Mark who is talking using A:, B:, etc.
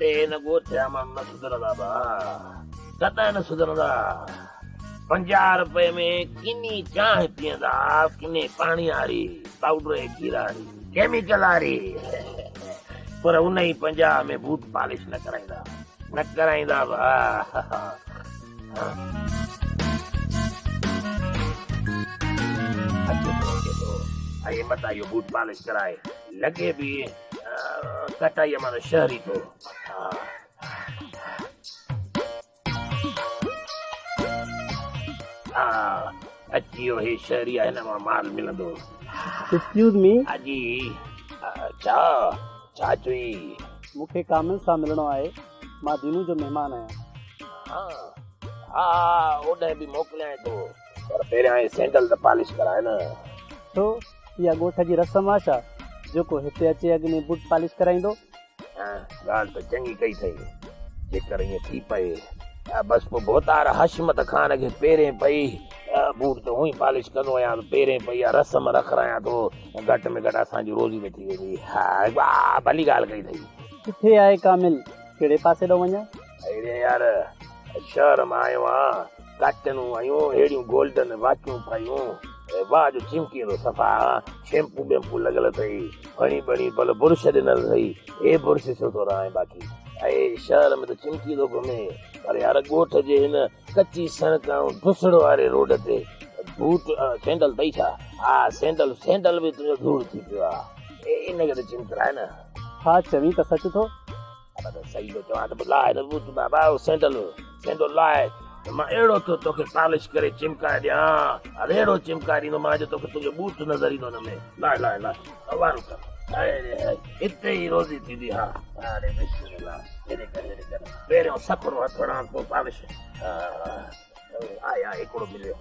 A: هتي هن ڳوٺ جا ماڻهو نه سڌرندا ڀاء، ڪڏهن نه سڌرندا. 50 رپئي ۾ ڪني چانهه پيئندا، ڪني پاڻي واري، پائوڊر ۽ کير واري، ڪيميڪل واري، پر ان ئي 50 ۾ بوٽ پالش نه ڪرائيندا، نه ڪرائيندا ڀاء. اچي ٿو، اچي ٿو. ۽ متان اهو بوٽ پالش ڪرائي، لڳي به ڪٽائيء مان ته شهري ٿو. ها، اچي ويو هي شهري آهي، هن مان مال ملندو.
B: Excuse me.
A: جي، ڇا ڇا چئي؟
B: مون کي ڪامل سان ملڻو آهي، مان دينو جو مهمان آهيان.
A: ها ها، اوڏانهن به موڪليانء ٿو، پر پهريان هي سينڊل ته پالش ڪرائي نه.
B: ڇو، اها ڳوٺ جي رسم آ ڇا، جيڪو هتي اچي اڳ ۾ بوٽ پالش ڪرائيندو؟
A: ها، ڳالهه ته چڱي ڪئي اٿئي، جيڪر ائين ٿي پئي ته بس پوء ڀوتار حشمت خان کي پيرين پئي، بوٽ ته هونئن ئي پالش ڪندو آهيان، ته پيرين پئي اها رسم رکرايان ٿو، گهٽ ۾ گهٽ اسان جي روزي ته ٿي ويندي. ها، ڀلي ڳالهه ڪئي اٿئي.
B: ڪٿي آهي ڪامل، ڪهڙي پاسي ڏانهن وڃان؟
A: اڙي يار، شهر مان آيو آهيان، ڪاٽنون آيون، اهڙيون گولڊن واچون پايون، واهه جو چمڪي ٿو صفا، شيمپو بيمپو لڳل اٿئي، ڦڻي ٻڻي ڀل برش ڏنل اٿئي، هي برش ڇو ٿو رهائين باقي؟ اي شهر ۾ ته چمڪي ٿو گهمي، پر يار ڳوٺ جي هن ڪچي سڙڪ ۽ ڍسڙ واري روڊ تي بوٽ سينڊل اٿئي ڇا؟ ها سينڊل، سينڊل به تنهنجو ڌوڙ ٿي پيو آ، ان کي ته چمڪرائي نه.
B: ها چوين ته سچ ٿو.
A: ابا ته صحيح ٿو چوان ته پوء لاهه نه بوٽ بابا، اهو سينڊل سينڊل لاهه ته مان اهڙو ٿو توکي پالش ڪري چمڪائي ڏيان، اهڙو چمڪائي ڏيندومانء جو توکي تنهنجو بوٽ نظر ايندو هن ۾. لاهه لاهه لاهه، وارو ڪر، هتي ئي روزي ٿيندي. ها اڙي بسم الله، هيڏي ڪر هيڏي ڪر، پهريون سکڻو هٿ هڻان پوء پالش. آء آء هڪڙو مليو.